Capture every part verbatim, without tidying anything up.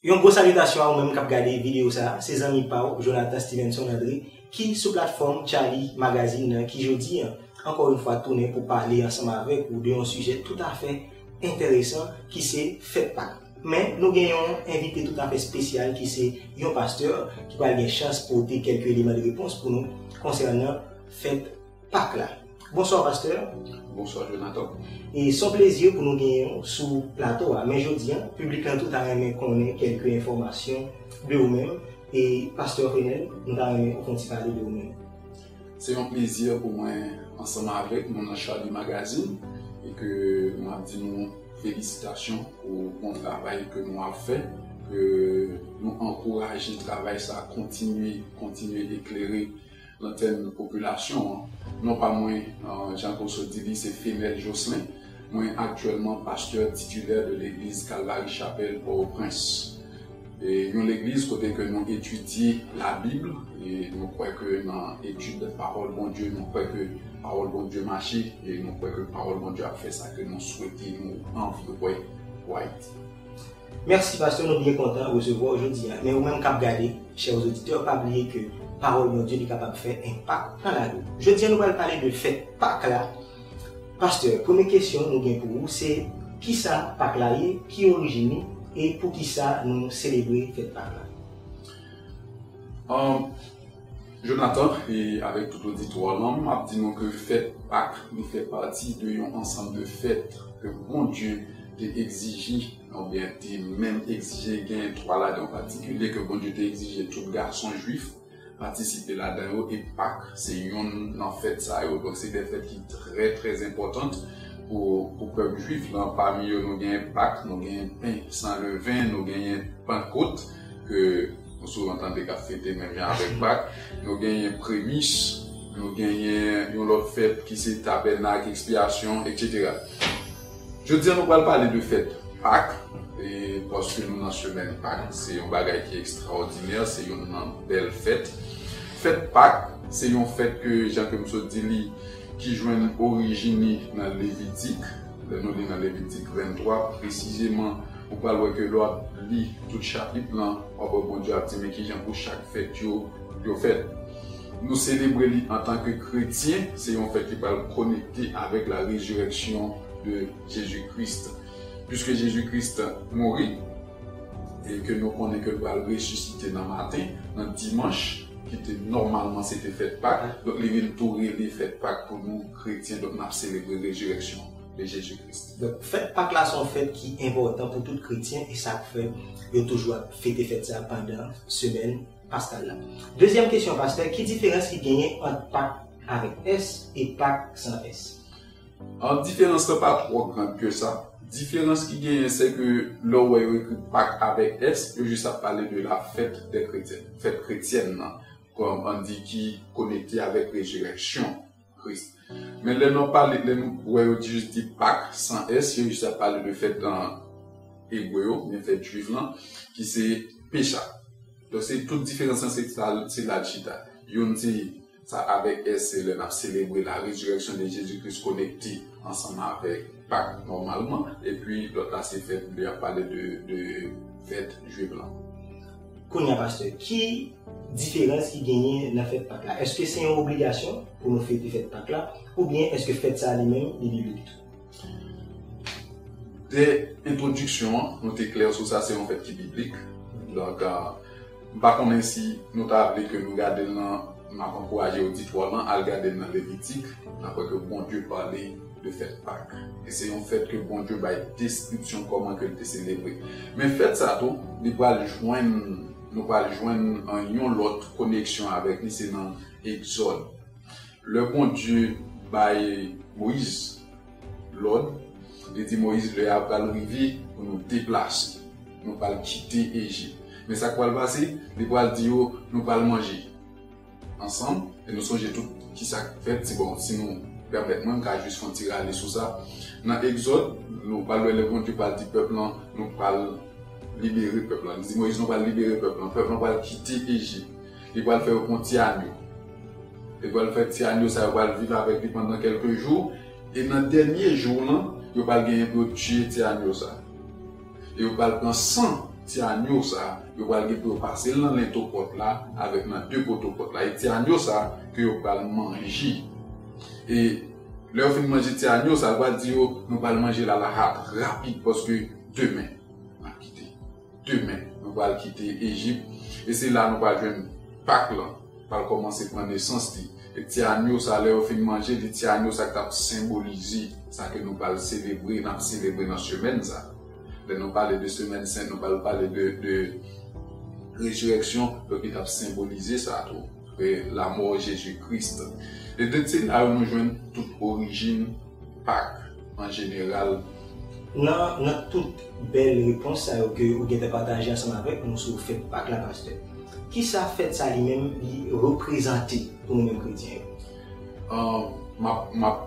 Yon gwo salitasyon a ou menm k ap gade videyo sa a. Se zanmi pa w, Jonathan Stevenson André, ki sou platfòm Charlie Magazine nan, ki jodi a, ankò yon fwa, tounen pou pale ansanm avèk ou de yon sijè toutafè enteresan ki se fèt Pak. Men, nou gen yon envite toutafè espesyal ki se yon pastè ki pral gen chans pote kèlke eleman de repons pou nou konsènan fèt Pak la. Bonswa, pastè. Bonswa, Jonathan. E se yon plezi pou nou genyen w sou plato a. Men jodi a, piblik lan tou ta renmen konnen kèlke enfòmasyon de ou menm. E pastè Fenel, nou ta renmen ou fè yon ti pale de ou menm. Se yon plezi pou mwen ansanm avèk nou nan Charlie Magazine e ke m ap di nou felisitasyon pou bon travay ke nou ap fè, ke nou ankouraje travay sa a kontinye, kontinye eklere lantèn popilasyon an. Non pa mwen, euh, jan ke w sot di li, se Fenel Jocelyn. Mwen aktyèlman pastè titilè de legliz Calvary Chapel Pòtoprens. E yon legliz kote ke nou etidye Labib, e nou kwè ke nan etid pawòl Bondye, nou kwè ke pawòl Bondye mache, e nou kwè ke pawòl Bondye ap fè sa ke nou swete, nou anvi wè pou Ayiti. Mèsi, pastè, nou byen kontan resevwa w jodi a. Men ou menm k ap gade, chè oditè, pa bliye ke pawòl Bondye li kapab fè enpak nan lavi w. Jodi a, nou pral pale de fèt Pak la. Pastè, premye kesyon nou gen pou ou, se kisa Pak la ye, ki orijin li, e poukisa nou selebre fèt Pak la? Um, Jonathan, e avèk tout oditwa lan, m ap di nou ke fèt Pak, li fè pati de yon ansanm de fèt ke Bondye te egzije, oubyen te menm egzije, gen twa ladan an patikilye ke Bondye te egzije tout gason jwif patisipe ladan yo, e Pak se yonn nan fèt sa yo. Donk, se de fèt ki trè, trè enpòtan pou, pou pèp jwif lan. Pami yo, nou gen Pak, nou gen pen san leven, nou genyen Pankot, ke nou souvan tande k ap fete menm jan avèk Pak. Nou genyen Premis, nou genyen yon lòt fèt ki se Tabènak, Ekspyasyon, etsetera. Jodi a, nou pral pale de fèt Pak, e paske nou nan semèn Pak, se yon bagay ki ekstraòdinè, se youn nan bèl fèt. Fèt Pak, se yon fèt ke, jan ke m sot di li, ki jwenn orijin li nan Levitik. Lè nou li nan Levitik venntwa, presizeman, ou pral wè ke lè w ap li tout chapit lan, w ap wè Bondye ap di men kijan pou chak fèt yo, yo fèt. Nou selebre li antanke kretyen, se yon fèt ki pral konekte avèk la résurrection de Jésus-Christ. Piske Jezi Kris mouri, e ke nou konnen ke l pral resisite nan maten, nan dimanch, ki te nòmalman se te fèt Pak, donk li vin tou rele fèt Pak pou nou kretyen, donk n ap selebre rezirèksyon de Jezi Kris. Donk, fèt Pak la se yon fèt ki enpòtan pou tout kretyen, e sa k fè yo toujou ap fete fèt sa pandan semèn paskal la. Dezyèm kesyon, pastè, ki diferans ki genyen ant Pak avèk S e Pak san S? An, diferans lan pa twò gran ke sa. Diferans ki genyen, se ke lè w wè yo ekri Pak avèk S, yo jis ap pale de la fête des chrétiens, fèt kretyèn nan, kòm an di ki konekte avèk rezirèksyon Kris. Men lè nou pale, lè nou wè yo jis di Pak san S, yo jis ap pale de fèt an ebre yo, men fèt jwif lan, ki se Pecha. Donk, se tout diferans lan, se sa, se la l chita. Youn se sa avèk S, se lè n ap selebre la résurrection de Jésus-Christ konekte ansanm avèk Pak nòmalman. Epi lòt la se fèt, lè y ap pale de, de fèt jwif lan. Kounye a, pastè, ki diferans ki genyen nan fèt Pak la? Èske se yon obligasyon pou nou fete fèt Pak la? Oubyen èske fèt sa a li menm, li biblik tou? Dè entwodiksyon an, nou te klè sou sa, se yon fèt ki biblik. Donk, a, m pa konnen si nou ta vle ke nou gade l nan, m ap ankouraje oditwa lan al gade l nan Levitik, n ap wè ke Bondye pale de fèt Pak. E se yon fèt ke Bondye bay deskripsyon kòman ke l te selebre. Men fèt sa tou, li pral jwenn, nou pral jwenn an yon lòt koneksyon avèk li, se nan Egzòd. Lè Bondye bay Moyiz lòd, li di Moyiz, lè a pral rive pou nou deplase, nou pral kite Ejip. Men sa k pral pase, li pral di yo, nou pral manje ansanm, e nou sonje tout ki sa k fèt, si bon, si nou pèmèt mwen, m ka jis fè yon ti rale sou sa. Nan Egzòd, nou pral wè lè Bondye pral di pèp lan, nou pral libere pèp lan. Li di Moyiz, nou pral libere pèp lan. Pèp lan pral kite Ejip. Li pral fè yo pran ti anyo. Li pral fè ti anyo sa, yo pral viv avèk li pandan kèlke jou. E nan dènye jou lan, yo pral genyen pou yo tiye ti anyo sa. E yo pral pran san ti anyo sa, yo pral gen pou yo pase l nan lento pòt la, avèk nan de poto pòt la. E ti anyo sa, ke yo pral manje. E lè yo fin manje ti anyo sa, yo pral di yo, nou pral manje l alahat, rapid, paske demen, n ap kite. Demen, nou pral kite Ejip. E se la nou pral jwenn Pak lan, pral kòmanse pran nesans li. E ti anyo sa, lè yo fin manje li, ti anyo sa k t ap senbolize sa ke nou pral selebre, n ap selebre nan semèn sa. Lè nou pale de semèn sent, nou pral pale de, de rezirèksyon, donk li t ap senbolize sa tou. E lamò Jezi Kris. E de se la yo nou jwenn tout orijin Pak an jeneral. Nan, nan tout bèl repons sa yo ke ou gentan pataje ansanm avèk nou sou fèt Pak la, pastè, kisa fèt sa li menm li reprezante pou nou menm kretyen yo? Ah, m ap, m ap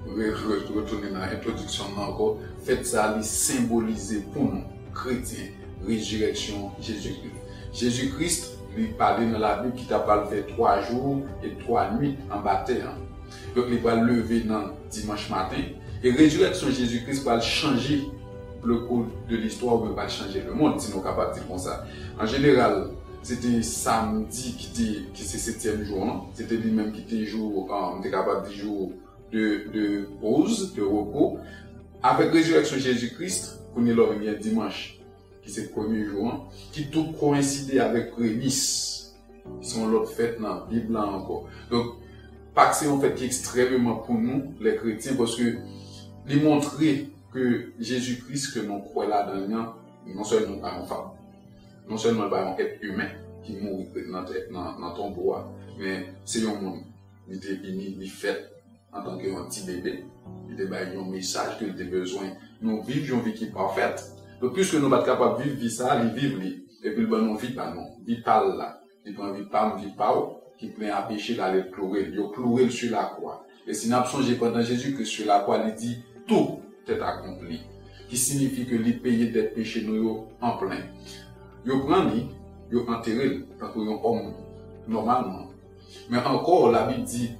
re-, re-, retounen nan entwodiksyon m nan ankò. Fèt sa li senbolize pou nou, kretyen, rezirèksyon Jezi Kris. Jezi Kris, li pale nan Labib ki ta pral fè twa jou e twa nuit anba tè an. Donk, li pral leve nan dimanch maten. E rezirèksyon Jezi Kris pral chanje le cours de l'histoire oubyen pral chanje lemond, si nou kapab di l konsa. An jeneral, se te samdi ki te, ki se setyèm jou an. Se te li menm ki te jou, um, m te kapab di jou de, de poz, de repo. Avèk rezirèksyon Jezi Kris, kounye la w vin gen dimanch, ki se premye jou an, ki tou koyenside avèk Premis, ki se yon lòt fèt nan Bib la ankò. Donk, Pak se yon fèt ki ekstrèmeman pou nou, lè kretyen, paske li montre ke Jezi Kris ke nou kwè ladan li an, non sèlman pa yon fab, non sèlman pa yon èt imen ki mouri nan, nan, nan tonbo a, men se yon moun. Li te vini, li fèt antanke yon ti bebe. Li te bay yon mesaj ke li te bezwen nou viv yon vi ki pafèt. Donk, piske nou pa t kapab viv vi sa a, li viv li. Epi l ban nou vi pa nou, vi pa l la. Li pran vi pa m, vi pa w, ki plen a peche, l ale l kloure l. Yo kloure l sou lakwa. E si n ap sonje, pandan Jezi Kris sou lakwa, li di, tout est accompli, ki siyifi ke li peye dèt peche nou yo an plen. Yo pran li, yo antere l tankou yon òm nòmalman. Men ankò, Labib di,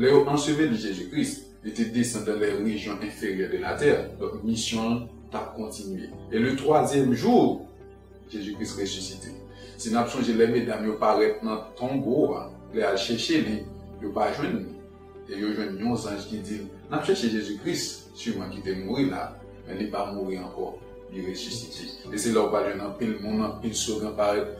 lè yo anseveli Jezi Kris, li te desann dans les régions inférieures de la terre. Donk, misyon l t ap kontinye. E le twazyèm jou, Jezi Kris resisite. Si n ap sonje lè medam yo parèt nan tonbo a, lè y al chèche li, yo pa jwenn li. E yo jwenn yon zanj ki di l, n ap chèche Jezi Kris, siman ki te mouri la, men li pa mouri ankò, li resisite. E se la w pral jwenn anpil moun, anpil slogan parèt,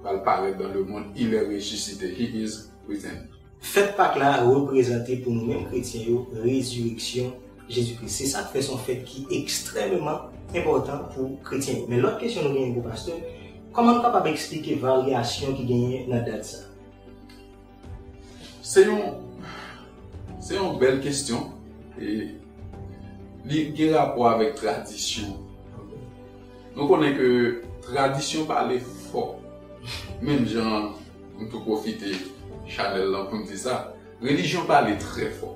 pral parèt dans le monde, il est ressuscité, he is risen. Fèt Pak la reprezante pou nou menm kretyen yo rezirèksyon Jezi Kris. Se sa k fè se yon fèt ki ekstrèmeman enpòtan pou kretyen yo. Men lòt kesyon nou genyen pou pastè, kòman nou kapab eksplike varyasyon ki genyen nan dat sa? Se yon, se yon bèl kesyon. E li gen rapò avèk tradisyon. Nou konnen ke tradisyon pale fò. Menm jan m tou pwofite chanèl lan pou m di sa, relijyon pale trè fò.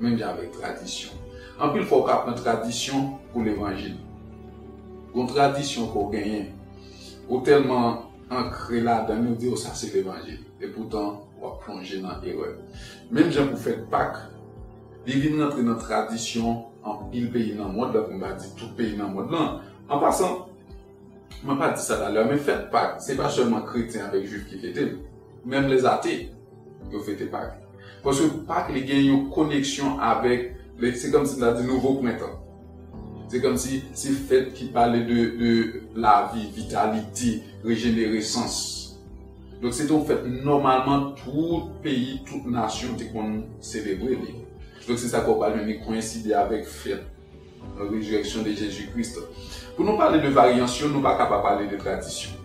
Menm jan avèk tradisyon. Anpil fwa w ka pran tradisyon pou levanjil. Gon tradisyon ke w genyen, ou tèlman ankre ladan l, ou di, o, sa se levanjil. Epoutan, w ap plonje nan erè. Menm jan pou fèt Pak, li vin rantre nan tradisyon anpil peyi nan mond lan, pou m pa di tout peyi nan mond lan. An pasan, mwen pa di sa talè, men fèt Pak, se pa sèlman kretyen avèk jwif ki fete l. Menm lèzate, yo fete Pak. Paske Pak, li gen yon koneksyon avèk, se kòmsi m ta di nouvo prentan. Se kòmsi se fèt ki pale de, de lavi, vitalite, rejeneresans. Donk, se te yon fèt nòmalman tout peyi, tout nasyon te konn selebre li. Donk, se sa k fè w pral jwenn li koyenside avèk fèt Résurrection de Jésus-Christ. Pou nou pale de varyasyon, nou pa ka pa pale de tradisyon.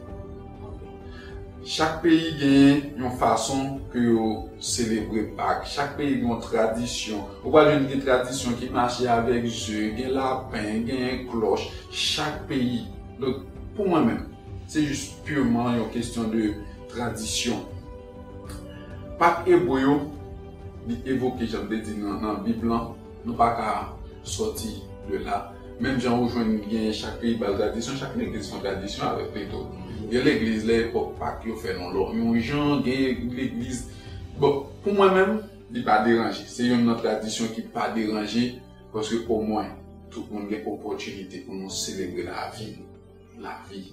Chak peyi gen yon fason ke yo selebre Pak. Chak peyi gen yon tradisyon. Ou pral jwenn gen tradisyon ki mache avèk ze, gen lapen, gen klòch. Chak peyi. Donk, pou mwen menm, se jis pirman yon kesyon de tradisyon. Pak ebre yo, li evoke, jan m te di nan, nan Bib lan, nou pa ka sòti de la. Menm jan ou jwenn gen chak peyi ba l tradisyon, chak legliz fè yon tradisyon avèk li tou. Gen legliz lè epòk Pak yo fè nan lò yon jan, gen legliz. Bon, pou mwen menm, li pa deranje. Se youn nan tradisyon ki pa deranje, paske omwen, tout moun gen opòtinite pou nou selebre lavi. Lavi.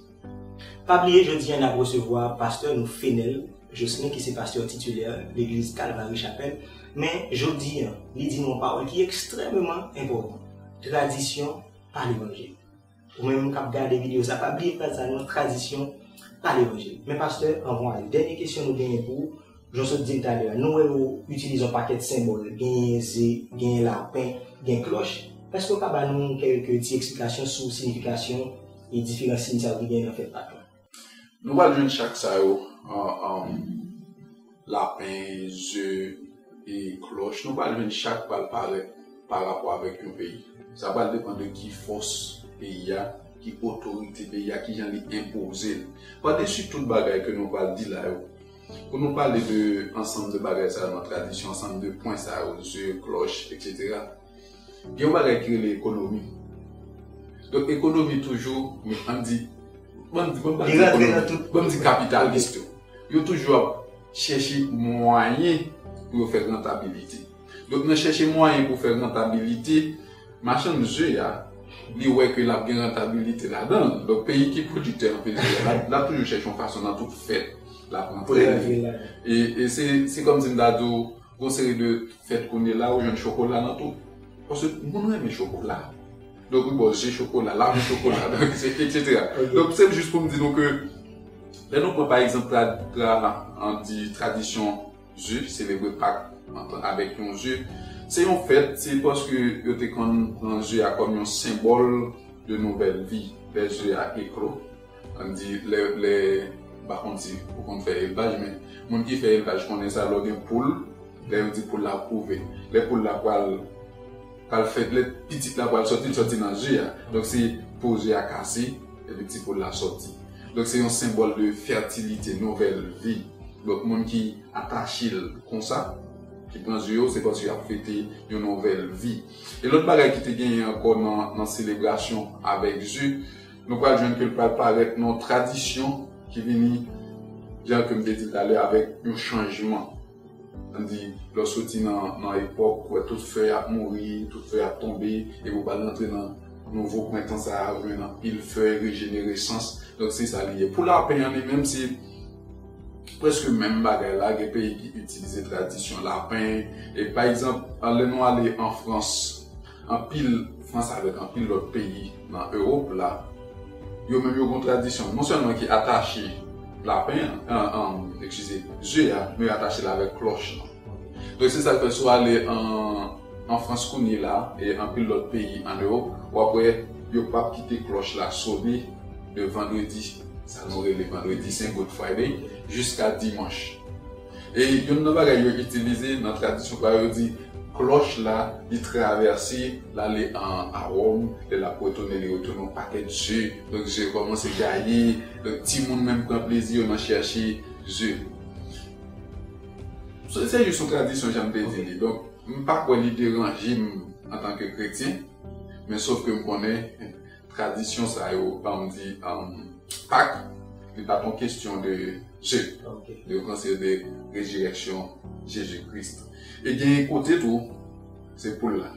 Pa bliye, jodi a n ap resevwa pastè nou Fenel Jocelyn, ki se pastè titilè legliz Kalvari Chapèl. Men jodi a, li di nou yon pawòl ki ekstrèmeman enpòtan. Tradisyon pa levanjil. Ou menm k ap gade videyo sa, pa bliye fraz sa non, tradisyon pa levanjil. Men pastè, anvan w ale, dènye kesyon nou genyen pou ou, jan w sot di l talè a, nou wè yo itilize yon pakèt senbòl, genyen ze, genyen lapen, gen klòch. Èske w ka ba nou kèlke ti eksplikasyon sou siyifikasyon e diferan siy sa yo ki genyen nan fèt Pak la? Nou pral jwenn chak sa yo, an, an, lapen, ze, e klòch. Nou pral jwenn chak pral parèt pa rapò avèk yon peyi. Sa pral depann de ki fòs peyi a, ki otorite peyi a, ki jan li enpoze l. Padesi tout bagay ke nou pral di la yo, pou nou pale de ansanm de bagay sa yo nan tradisyon, ansanm de pwen sa yo, ze, klòch, etsetera. Gen yon bagay ki rele ekonomi. Donk, ekonomi toujou, ann di, ann di, ann di, ann di kapitalis yo. Yo toujou ap chèche mwayen pou yo fè rantabilite. Donk, nan chèche mwayen pou fè rantabilite, machann ze a, li wè ke l ap gen rantabilite ladan l. Donk, peyi ki pwodiktè anpil ze a, l ap, l ap toujou chèche yon fason nan tout fèt, l ap rantre. E, e se, se kòmsi m ta di w, gon seri de fèt kounye la, ou jwenn chokola nan tou. Paske moun renmen chokola. Donk, wi, bon, ze chokola, lapen chokola, donk, se, etsetera. Donk, se jis pou m di nou ke, lè nou pran, pa egzanp, tra, tra, ann di, tradisyon ze, selebre Pak antan avèk yon ze, se yon fèt, se paske yo te konn pran ze a kòm yon senbòl de nouvèl vi, lè ze a eklo. Ann di, lè, lè, m pa konn si ou konn fè elvaj, men moun ki fè elvaj konnen sa, lè w gen poul, lè yo di poul la ap kouve, lè poul la pral, pral fè, lè pitit la pral sòti, l sòti nan ze a. Donk, se po ze a kase, epi ti poul la sòti. Donk, se yon senbòl de fètilite, nouvèl vi. Donk, moun ki atache l konsa, ki pran ze yo, se paske y ap fete yon nouvèl vi. E lòt bagay ki te genyen ankò nan, nan selebrasyon avèk ze, nou pral jwenn ke l pral parèt nan yon tradisyon ki vini, jan ke m te di l talè, avèk yon chanjman. Ann di, lè w soti nan, nan epòk, ou wè tout fèy ap mouri, tout fèy ap tonbe, epi w pral rantre nan nouvo prentan sa a, ou jwenn anpil fèy, rejeneresans. Donk, se sa li ye. Pou lapen an li menm, se prèske menm bagay la, gen peyi ki itilize tradisyon lapen. E pa egzanp, lè nou ale an Frans, anpil Frans avèk anpil lòt peyi nan Ewòp la, yo menm yo gon tradisyon non sèlman ki atache lapen an, an, an, eskize, ze a, men yo atache l avèk klòch lan. Donk se sa k fè si w ale an, an Frans kounye la, e anpil lòt peyi an Ewòp, w ap wè yo p ap kite klòch la sone de vandredi, sa nou rele vandredi sen, Good Friday, jiska dimanch. E youn nan bagay yo itilize nan tradisyon pa yo, yo di klòch la, li travèse, l ale an, a Wòm, lè l ap retounen, li retounen yon pakèt ze. Donk, ze kòmanse gaye. Donk, timoun menm pran plezi yo nan chèche ze. Se, se jis yon tradisyon, jan m te di li. Donk, m pa kwè li deranje m antanke kretyen, men sof ke m konnen tradisyon sa yo, ban m di, um, Pak, li pa t yon kesyon de ze. Li yon kesyon de rezirèksyon Jezi Kris. E gen kote tou, se poul la.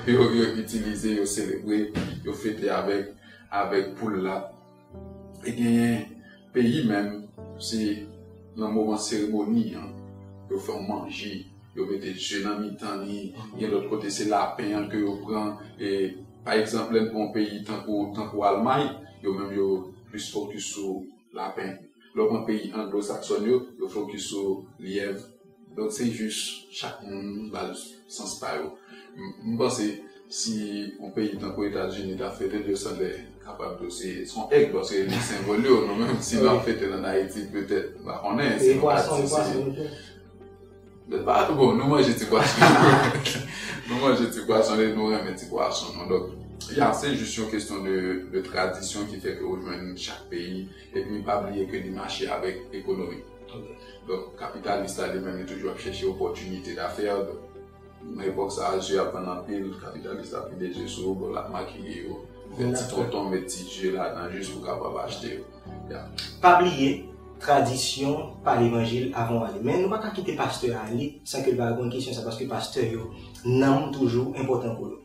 Yo, yo itilize, yo selebre, yo fete avèk, avèk poul la. E genyen peyi menm, se nan moman seremoni an, yo fè yon manje, yo mete ze nan mitan li, gen lòt kote se lapen an ke yo pran, e pa egzanp, lè n pran yon peyi tankou, tankou Almay, yo menm yo plis fokis sou lapen. Lè w pran peyi anglosaksòn yo, yo fokis sou lyèv. Donk, se jis chak moun ba l sans pa yo. M, m panse, si yon peyi tankou Etazini ta fete l, yo sanble kapab di w se, se yon èg, paske li senvole yo. Nou menm, si n ap fete l ann Ayiti, petèt, m pa konnen, si nou ka di se Bon, nou manje ti pwason. Nou manje ti pwason, e nou renmen ti pwason, non? Donk, ya, se jis yon kesyon de, de tradisyon ki fè ke ou jwenn chak peyi, epi pa bliye ke li mache avèk ekonomi. Donk, kapitalis la, li menm, li toujou ap chèche opòtinite dafè. Donk, nan epòk sa a, ze ap vann anpil, kapitalis la pile ze sou yo, bon, l ap makiye yo, fè ti tonton, met ti ze ladan, jis pou kapab achte yo. Ya. Pa bliye, tradisyon pa levanjil avan w ale. Men nou pa ka kite pastè a ale san ke l pa reponn kesyon sa, paske pastè yo, nanm toujou enpòtan pou yo.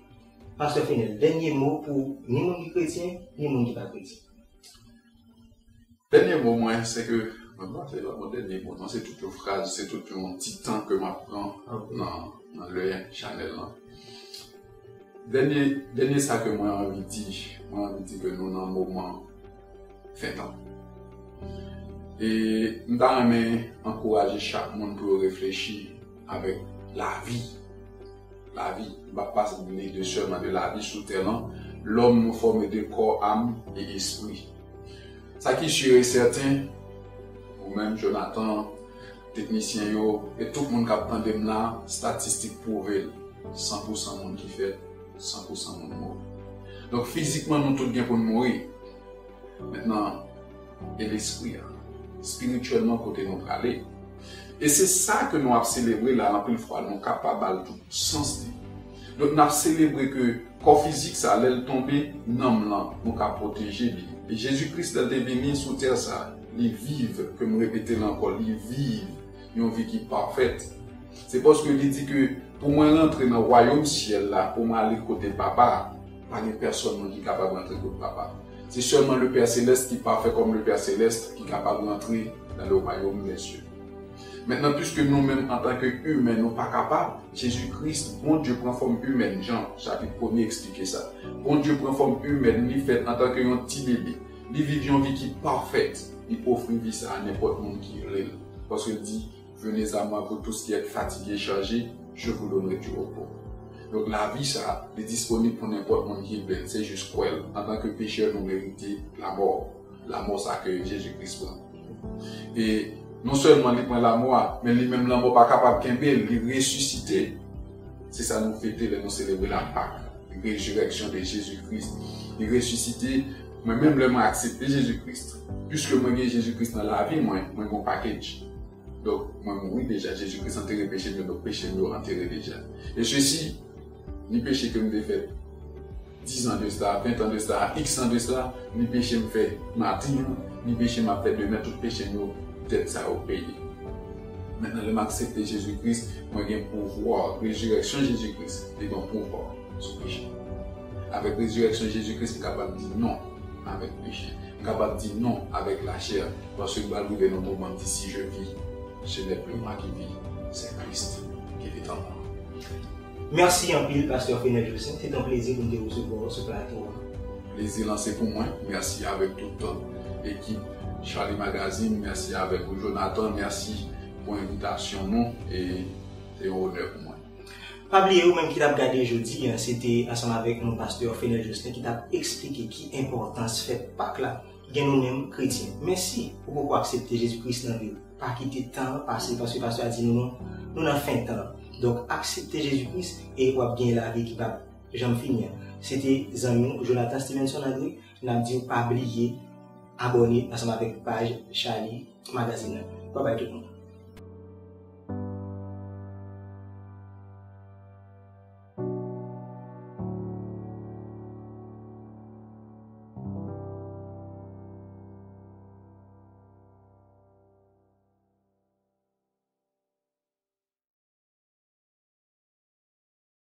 Pastè Fenel, dènye mo pou ni moun ki kretyen, ni moun ki pa kretyen. Dènye mo mwen, se ke, mwen pa se pa bon dènye mo, non, se tout yon fraz, se tout yon ti tan ke m ap pran nan, nan lè chanèl lan. Dènye, dènye sa ke mwen anvi di, mwen anvi di ke nou nan moman fen tan. E m ta renmen ankouraje chak moun pou yo reflechi avèk lavi. Lavi, m pa pale de sèlman de lavi sou tè lan. Lòm nou fòme de kò, am e espri. Sa ki si e sèten, ou menm Jonathan, teknisyen yo, e tout moun k ap tande m la, statistik pwouve l. San pou san moun ki fèt, san pou san moun mouri. Donk, fizikman, nou tout gen pou n mouri. Mentnan, e lespri a? Espirityèlman, kote nou prale? E se sa ke nou ap selebre la, anpil fwa, nou ka pa ba l tout sans li. Donk, n ap selebre ke kò fizik sa, lè l tonbe, nanm lan, nou ka pwoteje li. E Jezi Kris, lè l te vini sou tè sa, li viv, ke m repete l ankò, li viv yon vi ki pafèt. Se paske li di ke pou mwen rantre nan wayòm syèl la, pou mwen ale kote Papa a, pa gen pèsonn moun ki kapab rantre kot Papa a. Se sèlman le Père Céleste ki pafè kòm le Père Céleste ki kapab rantre dans le royaume des cieux. Mentnan, piske nou menm, antanke imen, nou pa kapab, Jezi Kris, Bondye pran fòm imèn, Jan, chapit premye, eksplike sa. Bondye pran fòm imèn, li fèt antanke yon ti bebe. Li viv yon vi ki pafèt. Li ofri vi sa a nenpòt moun ki vle l. Paske l di, Venez à moi, vous tous qui êtes fatigués, chargés, je vous donnerai du repos. Donk, lavi sa, li disponib pou nenpòt moun ki vle l. Se jis kwè l. Antanke pechè, nou merite lamò. Lamò sa ke Jezi Kris pran. E non sèlman li pran lamò a, men li menm lanmò pa kapab kenbe l, li resisite. Se sa nou fete lè nou selebre la Pak, résurrection de Jésus-Christ. Li resisite, mwen menm lè mwen aksepte Jezi Kris, piske mwen gen Jezi Kris nan lavi mwen, mwen gen yon package. Donk, mwen mouri deja, Jezi Kris antere peche m yo, donk peche m yo antere deja. E sesi, ni peche ke m te fè dis an de sa, ven an de sa, iks an de sa, ni peche m fè maten an, ni peche m ap fè demen, tout peche m yo, dèt sa yo peye. Mentnan, lè m aksepte Jezi Kris, mwen gen pouvwa, rezirèksyon Jezi Kris, li gen pouvwa sou peche. Avèk rezirèksyon Jezi Kris, m kapab di non avèk peche. M kapab di non avèk lachè, paske m pral rive nan moman m di, si je vis, ce n'est plus moi qui vis, c'est Christ qui vit en moi. Mèsi anpil, Pastè Fenel Jocelyn. Se te yon plezi pou m te resevwa w sou plato a. Plezi lan se pou mwen. Mèsi avèk tout ekip Charlie Magazine. Mèsi avèk ou, Jonathan. Mèsi pou envitasyon nou. E se yon onè pou mwen. Pa bliye, ou menm ki t ap gade jodi a, se te ansanm avèk nou, Pastè Fenel Jocelyn, ki t ap eksplike ki enpòtans fèt Pak la gen nou menm kretyen. Men si ou poko aksepte Jezi Kris nan vi w, pa kite tan an pase, paske pastè a di nou non, nou nan fen tan. Donk, aksepte Jezi Kris e w ap gen lavi ki p ap janm fini an. Se te zanmi w, Jonathan Stevenson André, n ap di w pa bliye abòne ansanm avèk paj Charlie Magazine nan. Babay tout moun.